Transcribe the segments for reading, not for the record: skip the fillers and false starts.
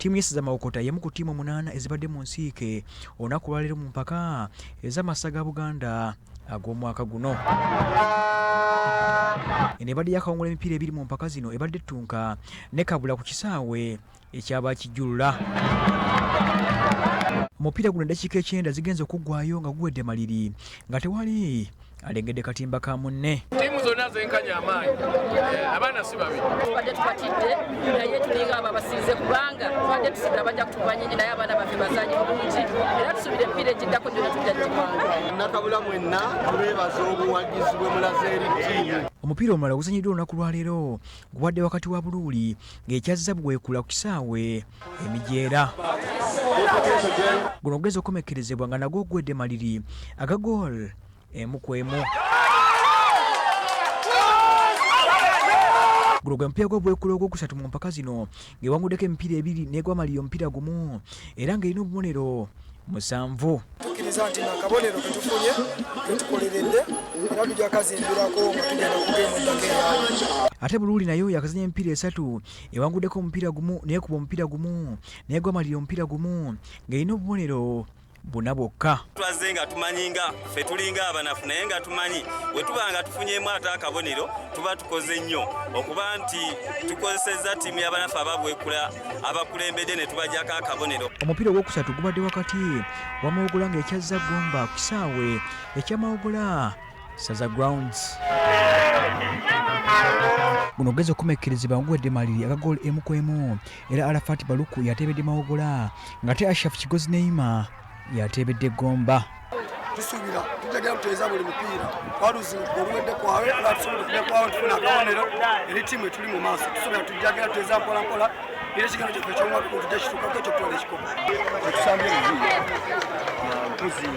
Ttiimu y'essaza Mawokota y'emu ku ttiimu omunaana ezibadde mu nsiike olunaku olwaleero mu mpaka ez'amasaza ga Buganda ag'omwaka guno. Eno ebadde yakawungula emipiira ebiri mu mpaka zino ebadde ettunka ne Kabula ku kisaawe ekyabakijjulula. Omupiira guno eddakiika ekyenda zigenze okuggwayo nga guwedde maliri nga tewali alengedde katimba ka munne. Ttiimu zonna zenkanya amaanyi, abaana si babi. Tubadde tubatidde naye tulinga abo abasinze kubanga tubadde tusuubira bajja kutukuba nyingi naye abaana baffe bazanyi bulungi era tusuubira emipiira egiddako gyonna tujja giwangula. Nakabula mwenna tubeebaza obuwagizi bwe mulaze eri ttiimu. Omupiira omulala oguzanyiddwa olunaku lwaleero gubadde wakati wa Buluuli ng'ekyazza Buweekula ku kisaawe emijeera. Guno gugeza okukomekkerezebwa nga nagwo guwedde maliri aga goal emu ku emu. Guno gwe mupiira gwa Buweekula ogwokusatu mu mpaka zino ng'ewanguddeko emipiira ebiri n'egwamalira omupiira gumu era ng'erina obubonero 7. Tukkiriza nti akabonero ke tufunye ketukoleredde era tujja kazimbirako nga tugenda kugenda eddako eyawo. Ate Buluuli nayo yakazanya emipiira esatu ewanguddeko omupiira gumu n'ekuba omupiira gumu n'egwamalira omupiira gumu ng'erina obubonero 4 bwokka. Twazze nga tumanyi nga ffe tulinga abanafu naye nga tumanyi bwe tuba nga tufunyeemu ate akabonero tuba tukoze nnyo okuba nti tukozesezza ttiimu y'abanafu ababwekula abakulembedde ne tubajjako akabonero. Omupiira ogwokusatu gubadde wakati wa Mawogola ng'ekyazza Gomba ku kisaawe ekya Mawogola Saza Grounds. Guno gugeza okukomekkerezebwa nga guwedde maliri aga goal emu ku emu era Arafat Baluku yateebedde Mawogola ng'ate Ashraf Kigozi Neima yateebedde Gomba. Tusuubira tujagala kutereeza buli mupiira twaluzinga oluwedde kwawe era tusobola okujja kwawe tufuna akabonero eri ttiimu etuli mu maaso. Tusuubira tujagala tutereeza mpola mpola era ekigambo kyaffe eky'omwaka guno tujja kituukako eky'okutwala ekikopo. Tetusambye bubi, mpozi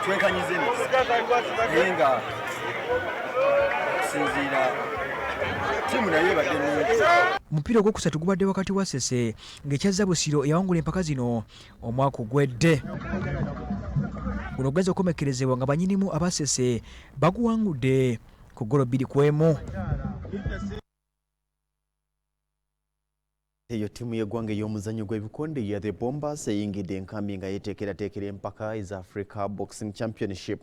twekanyiza emikisa naye nga okusinziira ttiimu nayo ebadde nnungi. Omupiira ogwokusatu gubadde wakati wa Ssese ng'ekyazza Busiro eyawangula empaka zino omwaka ogwedde. Guno gugenze okukomekkerezebwa nga bannyinimu aba Ssese baguwangudde ku ggolo 2-1. Eyo ttiimu y'eggwanga ey'omuzannyo gw'ebikonde ya The Bombers eyingidde enkambi nga yeeteekerateekera empaka eza Africa Boxing Championship.